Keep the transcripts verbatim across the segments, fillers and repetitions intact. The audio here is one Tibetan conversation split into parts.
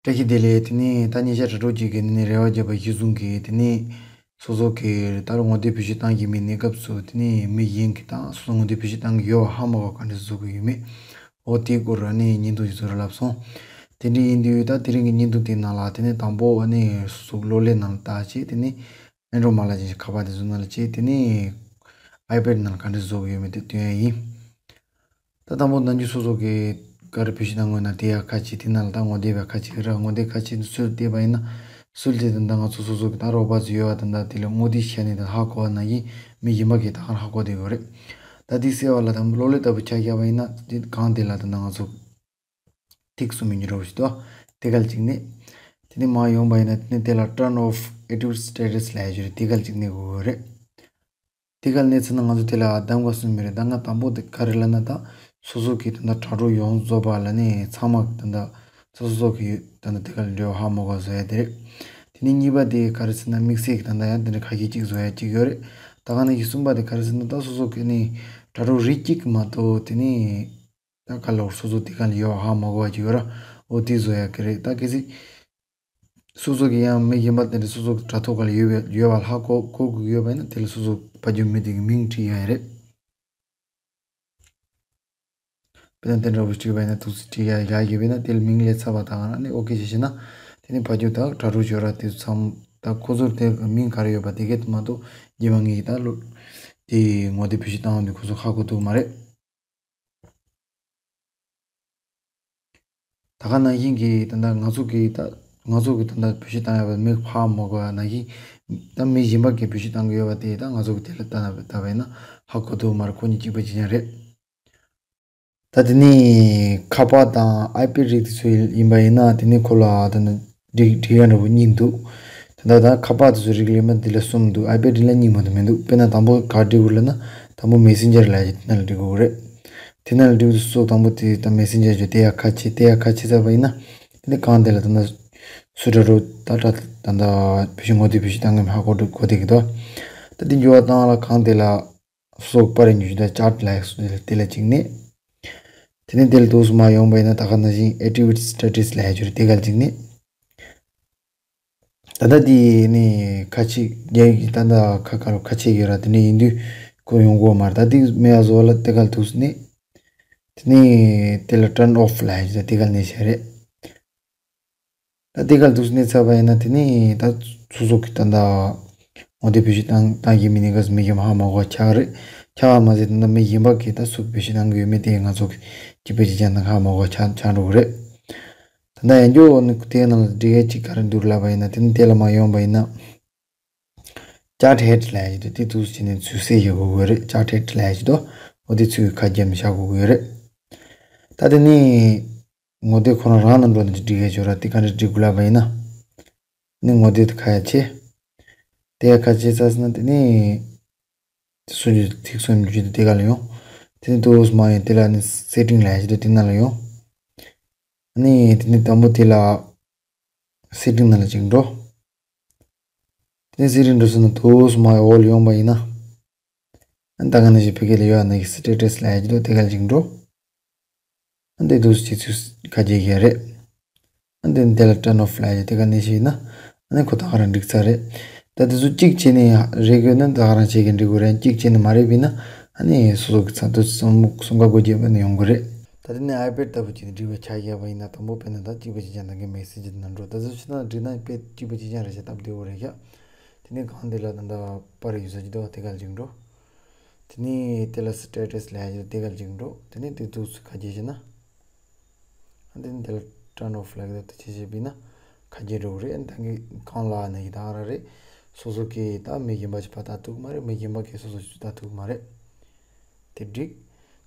བཀྲ་ཤིས་བདེ་ལེགས། དེ་ནས་ད་ཉེ་ཆར་དྲ་གྲོགས་གཅིག་གིས་ནི་རེ་བ་བརྒྱབ་པ་གཞིར་བཟུང་གིས། དེ་ནས་སོ་སོ་གིས་ད་རུང་ངོ་དེབ་བེད་སྤྱོད་བཏང་གི་མེད་གནས་སྐབས་སུ། དེ་ནས་མི་གཞན་གྱིས་ད་སོ་སོ་ངོ་དེབ་བེད་སྤྱོད་བཏང་གི་ཡོད་པ་ཧ་མ་གོ་བ་ག་འདྲ་བཟོ་གི་ཡོད་མེད། འོ་དེའི་སྐོར་ཨ་ནི་བརྙན་ཐུང་ཞིག་བཟོ་རོགས་ལབ་སོང་། དེ་འདྲ་ཡིན་དུས་ད་དེ་རིང་གི་བརྙན་ཐུང་དེའི་ནང་ལ། དེ་ནས་དང་པོ་ཨ་ནི་སོ་སོ་གློག་ཀླད་ནང་ལ་བལྟས་བྱས། དེ་ནས་ཨན་ཌོ་རོཌ་མ་ལག་ཅན་ཞིག་ཁ་པར་དེ་ཚོ་ནང་ལ་བྱས། དེ་ནས་ཨའི་པེཌ་ནང་ལ་ག་འདྲ་བཟོ་གི་ཡོད་མེད་དེ་སྟོན་ཡ་ཡིན། ད་དང་པོ་ནམ་རྒྱུན་སོ་སོ་གིས་ག་རེ་བེད་སྤྱོད་གཏང་དགོས་ན་དེ་ཡར་ཁ་ཕྱེ། དེ་ནང་ལ་ད་ངོ་དེབ་ཡར་ཁ་ཕྱེ་གི་ར། ངོ་དེབ་ཁ་ཕྱེ་ནས་སུལ་བལྟས་པ་ཡིན་ན། སུལ་དེ་ད་ལྟ་ང་ཚོ་སོ་སོ་གི་ད་རོགས་པ་ཚོ་ཡོད་པ་ད་ལྟ་དེ་ལ་ངོ་དེབ་བྱས་ནས་ད་ཧ་གོ་བ་ནང་བཞིན་མི་གཞན་པ་གིས་ད་ག་རང་ཧ་གོ་བསྡད་ཡོད་རེད། ད་དེ་སེལ་བ་ལ་དང་པོ་གློག་ཀླད་ལྟ་བུ་ཆ་བཞག་པ་ཡིན་ན། དེ་སྒང་དེ་ལ་ད་ལྟ་ང་ཚོ་ཐིག་གསུམ་ཡོད་ཀྱི་འདྲ་བོ་ཞིག་འདུག་དེ་ག་ལ་གཅིག་གནོན། དེ་ནས་མར་ཡོང་བ་ཡིན་ན། དེ་ནས་དེ་ལ་Turn off active status ལབ་ཡ་ཅིག་ཡོད་རེད། དེ་ག་ལ་གཅིག་གནོན་དགོས་ཀྱི་ཡོད་རེད། དེ་ག་ལ་གནོན་ཚར་ན་ང་ཚོ་དེ་ལ་གདམ་ག་གསུམ་ཡོད་རེད། ད་ང་དང་པོ་དེ་ག་རེ་ལབ་ན། ད་སོ་སོ་གི་ད་ལྟ་དྲ་གྲོགས་ཡོངས་རྫོགས་པ་ལ་ནི་ཚང་མ་ད་ལྟ་སོ་སོ་གི་ད་ལྟ་དེ་ག་ལ་འབྲེལ་བ་ཧ་མ་གོ་བཟོ་ཡ་དེ་རེད། དེ་ནས་གཉིས་པ་དེ་ག་རེ་ཟེར་ན། དམིགས་བསལ་གྱི་ད་ལྟ་ཡང་དེ་འདྲ་ཁ་ཤས་གཅིག་བཟོ་ཡ་གཅིག་ཡོད་རེད། ད་ག་ནང་བཞིན་གསུམ་པ་དེ་ག་རེ་ཟེར་ན། ད་སོ་སོ་གི་ནི་དྲ་གྲོགས་རིགས་གཅིག་མ་གཏོགས་དེ་ནི་ད་ག་ལ་སོ་སོ་དེ་ག་ལ་ཡོད་ཧ་མ་གོ་བ་ཅིག་ཡོད་ར། འོ་དེ་བཟོ་ཡ་གི་རེད། ད་གལ་སྲིད་སོ་སོ་གི་ཡང་མི་གཞན་པ་དེ་འདྲ་སོ་སོ་གི་དྲ་ཐོག་ག་ལ་ཡོད་པའི་ཡོད་པ་ཧ་གོ་གོ་དགོས་ཀྱི་ཡོད་པ་ཡིན་ན། དེ་ལ་སོ་སོ་ཕར་ཕྱོགས་མི་དེ་གི་མིང་བྲིས་ཡ་ཡི་རེད། དཔེར་ན་དེ་འདྲ་བོ་བྲིས་པ་ཡིན་ན། ཐུགས་སུ་བྲིས་ཡ་ཡ་ཡོད་པ་ཡིན་ན། དེ་ལ་མིང་སླེབས་ཚར་བ་དང་ཨ་ནི་ཨོ་ཁེ་བྱས་ཤེ་ན། དེ་ནི་ཕར་ཕྱོགས་ད་དྲ་གྲོགས་ཡོད་ར་དེ་ཚོ་ཚང་ད་ཁོ་ཚོར་དེ་མིང་ག་རེ་ཡོད་པ་དེ་གས་མ་གཏོགས་རྗེས་མ་ངས་ད་ལོ་དེ་ངོ་དེབ་བེད་སྤྱོད་བཏང་དུས་ཁོ་ཚོ་ཧ་གོ་ཐུབ་མ་རེད། ད་ག་ནང་བཞིན་གྱི་ད་ལྟ་ང་ཚོ་གི་ད་ང་ཚོ་གི་ད་ལྟ་བེད་སྤྱོད་བཏང་ཡོད་པ་མི་ཧ་མ་གོ་བ་ནང་བཞིན། ད་མི་གཞན་པ་གིས་བེད་སྤྱོད་བཏང་གི་ཡོད་པ་དེ་ད་ང་ཚོ་གི་དེ་ལ་ལྟ་ན་ལྟ་བས་ན་ཧ་གོ་ཐུབ་མ་རེད། ཁོ་གཉིས་གཅིག་པ་གཅིག་རྐྱང་རེད། ད་དེ་ནས་ཁ་པར་དང་ཨའི་པེཌ་རིགས་དེ་ཚོ་ཡིན་པ་ཡིན་ན། དེ་ནས་ཁོ་ལ་ད་ནི་སྒྲིག་སྒྲིག་ཡ་འདྲ་བོ་གཉིས་འདུག་ད་ལྟ་ད་ཁ་པར་དེ་ཚོ་རིགས་ལ་ཡིན་ན་དེ་ལ་གསུམ་འདུག་ཨའི་པེཌ་རིགས་ལ་གཉིས་མ་གཏོགས་མི་འདུག་དཔེར་ན་དང་པོ་ག་སྒྲིག་དགོས་ལབ་ན། དང་པོ་མེ་སེན་ཇར་ལབ་ཡ་དེ་ནང་ལ་སྒྲིག་དགོས་རེད། དེ་ནང་ལ་སྒྲིག་དུས་སོ་དང་པོ་དེ་ད་མེ་སེན་ཇར་ཅོ་དེ་ཡར་ཁ་ཕྱེ། དེ་ཡར་ཁ་ཕྱེ་ཚར་བ་ཡིན་ན། དེ་ནས་སྒང་དེ་ལ་ད་ལྟ་སུ་དྲ་གྲོགས་ད་ད་ད་ད་བེད་སྤྱོད་ངོ་དེབ་བེད་སྤྱོད་བཏང་གི་མེད་ཧ་གོ་འགྲོ་གོ་བསྡད་ཀྱི་འདུག་ད་དེ་འགྱུར་བ་བཏང་ལ་སྒང་དེ་ལ་སོ་པར་འགྱུར་ད་ཅཱཊ་ལབ་ཡ་སུ་དེ་ལ་དེ་ལ་གཅིག་གནོན། དེ་ནས་དེ་ལ་འདུག་སེ་མར་ཡོང་བ་ཡིན་ན། ད་ག་ནང་བཞིན་Activity Status ལབ་ཡ་ཅིག་ཡོད་རེད། དེ་ག་ལ་གཅིག་གནོན། ད་ལྟ་དེ་ནི་ཁ་ཕྱེ་རྒྱ་ཡིག་ད་ལྟ་ཁ་ཁ་རུ་ཁ་ཕྱེ་ཡོད་ར། དེ་འདྲ་ཡིན་དུས་ཁོ་ཡོང་གི་ཡོད་མ་རེད། ད་དེ་མེད་པ་བཟོ་བ་ལ་དེ་ག་ལ་འདུག་སེ་གནོན། དེ་ནས་དེ་ལ་Turn off ལབ་ཡ་ཅིག་ད་དེ་ག་ལ་གནོན་བྱས་རེད། ད་དེ་ག་ལ་འདུག་སེ་གནོན་ཚར་བ་ཡིན་ན། དེ་ནས་ད་སོ་སོ་གི་ད་ལྟ་ངོ་དེབ་བེད་སྤྱོད་བཏང་བཏང་གི་མེད་ནི་ག་སོ་མི་གཞན་པ་ཧ་མ་གོ་ཆགས་རེད། ཆགས་པ་མ་ཟད་ད་ལྟ་མི་གཞན་པ་གིས་ད་སུ་བེད་སྤྱོད་བཏང་གི་ཡོད་མེད་དེ་ང་ཚོ་གིས་གཅིག་པ་གཅིག་རྐྱང་དང་ཧ་མ་གོ་ཆགས་ཆགས་འགྲོ་གི་རེད། ད་ལྟ་ཡང་བསྐྱར་ནི་དེའི་ནང་ལ་འབྲི་ཡ་གཅིག་ག་རེ་འདུག་ལབ་པ་ཡིན་ན། དེ་ནི་དེ་ལ་མར་ཡོང་བ་ཡིན་ན། Chart head ལབ་ཡ་ཅིག་འདུག་དེ་འདུག་སེ་བྱས་ནས་ཚུར་གསལ་བཞག་དགོས་ཀྱི་ཡོད་རེད། Chart head ལབ་ཡ་ཅིག་འདུག་འོ་དེ་ཚུར་ཁ་བརྒྱབ་ནས་བཞག་དགོས་ཀྱི་ཡོད་རེད། ད་དེ་ནས་ངོ་དེབ་ཁོ་རང་རང་ནང་འགྲོ་ནས་སྒྲིག་ཡ་ཅིག་ཡོད་ར། དེ་ག་འདྲ་སྒྲིག་དགོས་ལབ་པ་ཡིན་ན། ནི་ངོ་དེབ་དེ་ཁ་ཡར་ཕྱེ། དེ་ཡར་ཁ་ཕྱེ་ཚར་སོང་ན། དེ་ནས་སུ་འཇུ་ཐིག་གསུམ་འཇུ་དེ་ག་ལ་ཡོང་། དེ་ནས་འདུག་སེ་མར་ཡོང་། དེ་ལ་ནི་Setting ལབ་ཡ་ཅིག་འདུག་དེ་ནང་ལ་ཡོང་། ནི་དེ་ནས་དང་པོ་དེ་ལ་Setting ནང་ལ་ཅིག་འགྲོ། དེ་ནས་Setting འགྲོ་སོང་ན་འདུག་སེ་མར་འོག་ལ་ཡོང་བ་ཡིན་ན། ཨ་ནི་ད་ག་ནང་བཞིན་ཕ་གི་ལ་ཡོད་ཨ་ནི་Status ལབ་ཡ་ཅིག་འདུག་དེ་ག་ལ་ཅིག་འགྲོ། ཨ་ནི་དེ་འདུག་སེ་ཅིག་ཚུར་ཁ་འབྱེད་ཡ་རེད། ཨ་ནི་དེ་ནས་དེ་ལ་Turn off ལབ་ཡ་ཅིག་དེ་ག་ནང་བཞིན་ཡིན་ན། ཨ་ནི་ཁོ་ད་ག་རང་འགྲིག་ཚར་རེད། ད་དེ་ཚོ་གཅིག་བྱས་ནས་རེག་ཡོད་ན་ད་ག་རང་བྱེད་མཁན་འགྲིག་གི་རེད། གཅིག་བྱས་ནས་མ་རེག་པ་ཡིན་ན། ཨ་ནི་སོ་སོ་གི་ཚ་དུ་སོང་སོང་ག་སྒོ་འབྱེད་པ་ནི་ཡོང་གི་རེད། ད་དེ་ནས་iPad ལྟ་བུ་བྱས་ནས་འགྲིག་པ་ཆགས་བཞག་པ་ཡིན་ན། དང་པོ་དཔེར་ན་ད་གཅིག་པ་གཅིག་རྐྱང་དང་གི་message ནང་འགྲོ། ད་གཟོད་ཕྱི་ནང་འགྲིག་ན་དཔེ་གཅིག་པ་གཅིག་རྐྱང་རེད་ཤག་སྟབས་བདེ་བོ་རེད་ཤག་དེ་ནས་སྒང་དེ་ལ་ད་ལྟ་པར་ཡོད་ས་ཅིག་འདུག་དེ་ག་ལ་ཅིག་འགྲོ། དེ་ནས་དེ་ལ་Status ལབ་ཡ་ཅིག་དེ་ག་ལ་ཅིག་འགྲོ། དེ་ནས་དེ་འདུག་སེ་ཁ་འབྱེད་བྱས་ན། དེ་ནས་དེ་ལ་Turn off ལབ་ཡ་དེ་བྱས་བྱས་པ་ཡིན་ན་ཁ་འབྱེད་འགྲོ་གི་རེད། ད་གིན་སྒང་ལ་ནི་ད་ག་རང་རེད། སོ་སོ་གིས་ད་མི་གཞན་པ་ཞིག་ཕར་ལྟ་ཐུབ་ཀྱི་མ་རེད། མི་གཞན་པ་གིས་སོ་སོ་ཞིག་ལྟ་ཐུབ་ཀྱི་མ་རེད། དེ་འགྲིག་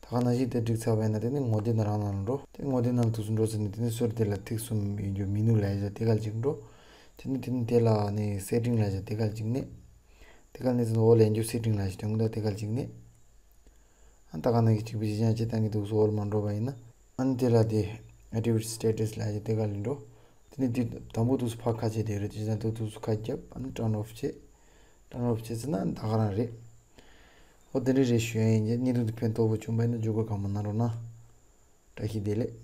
ད་ག་ནང་བཞིན་དེ་འགྲིག་ཚར་བ་ཡིན་ན། དེ་ནས་ངོ་དེབ་ནང་རང་ནང་ལ་འགྲོ། དེ་ངོ་དེབ་ནང་ལ་འདུག་སེ་འགྲོ་ཟེར་ནས། དེ་ནས་ཟུར་དེ་ལ་ཐིག་གསུམ་ཡོད་རྒྱུ་Menu ལབ་ཡ་དེ་ག་ལ་ཅིག་འགྲོ། དེ་ནས་དེ་ནས་དེ་ལ་ནི་Setting ལབ་ཡ་དེ་ག་ལ་ཅིག་གནོན། དེ་ག་ལ་གནོན་ཟེར་ན་འོག་ལ་ཡང་བསྐྱར་Setting ལབ་ཡ་ཞིག་ཐོན་གི་འདུག་དེ་ག་ལ་ཅིག་གནོན། ཨ་ད་ག་ནང་བཞིན་གཅིག་པ་གཅིག་རྐྱང་བྱས་བཏང་གི་འདུག་སེ་འོག་ལ་མར་འགྲོ་བ་ཡིན་ན། ཨ་ནི་དེ་ལ་དེ་Activity Status ལབ་ཡ་དེ་ག་ལ་འགྲོ། དེ་ནས་དེ་དང་པོ་འདུག་སེ་ཕར་ཁ་ཕྱེ་བསྡད་རེད། དེ་བྱས་ན་དེ་འདུག་སེ་ཁ་བརྒྱབ། ཨ་ནི་Turn off བྱས། Turn off བྱས་ཟེར་ན་ད་ག་རང་རེད། ཨོ་དེ་འདྲ་རེད་ཞུ་ཡ་ཡིན། རྗེས་བརྙན་ཐུང་འདི་ཕན་ཐོགས་པོ་བྱུང་བ་ཡིན་ན་བརྒྱུད་སྐུར་གང་མང་གནང་རོགས་གནང་། བཀྲ་ཤིས་བདེ་ལེགས།